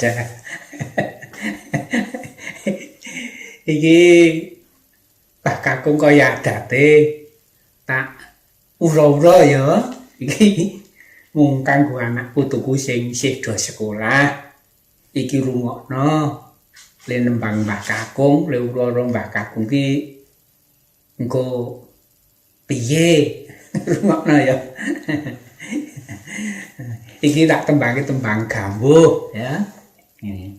Dah. Iki Mbah Kakung kaya adate tak ura-ura ya. Iki mung kanggo anak putuku sing isih do sekolah. Iki rungokno le nembang Mbah Kakung, le ura-ura Mbah Kakung ki engko piye? Rungokno ya. Iki tak tembangi tembang gambuh ya. Ini.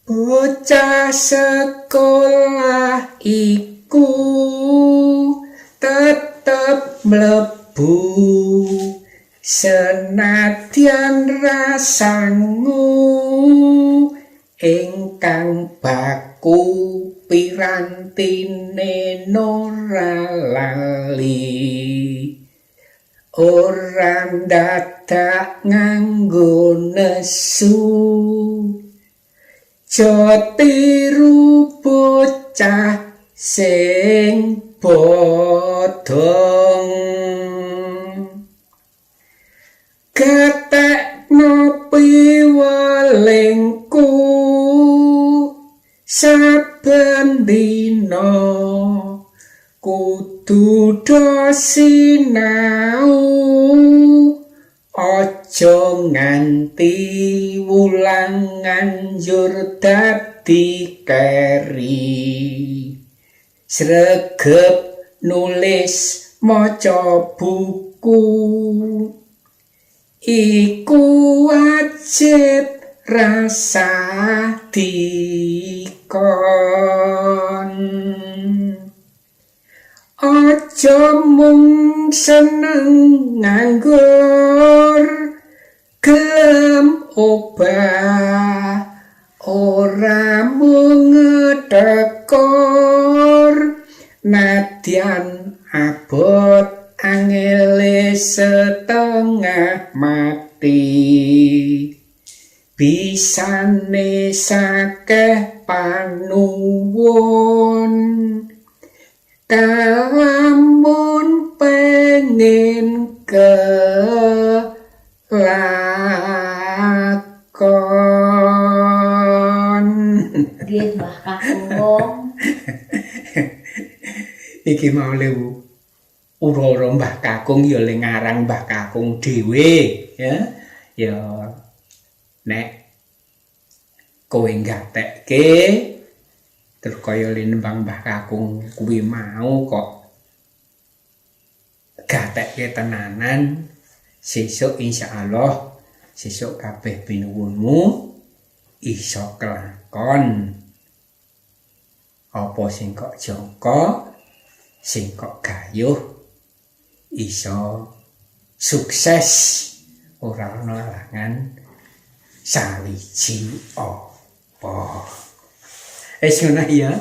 Bocah sekolah iku tetep mlebu senadyan rasangu ingkang baku pirantine ora lali ora ndadak nganggo nesu aja tiru bocah sing bodhong gatekno piwelingku saben dina kudu do sinau aja nganti wulangan njur dadi keri sregep nulis maca buku iku wajib rasa dikon aja mung seneng nganggur gelem obah ora mung ngedekor nadyan abot angele setengah mati bisane sakeh panuwun kalamun pengen kelakon. Nggih, Mbah Kakung. Iki mau le ura-ura Mbah Kakung ya le ngarang Mbah Kakung dhewe ya. Ya nek kowe gatekke terus kaya le nembang Mbah Kakung kuwi mau kok gatekke tenanan sesuk insyaallah sesuk kabeh pinuwunmu iso kelakon apa sing kok jangka sing kok gayuh iso sukses ora ana alangan sawiji apa. Wis ngono ya.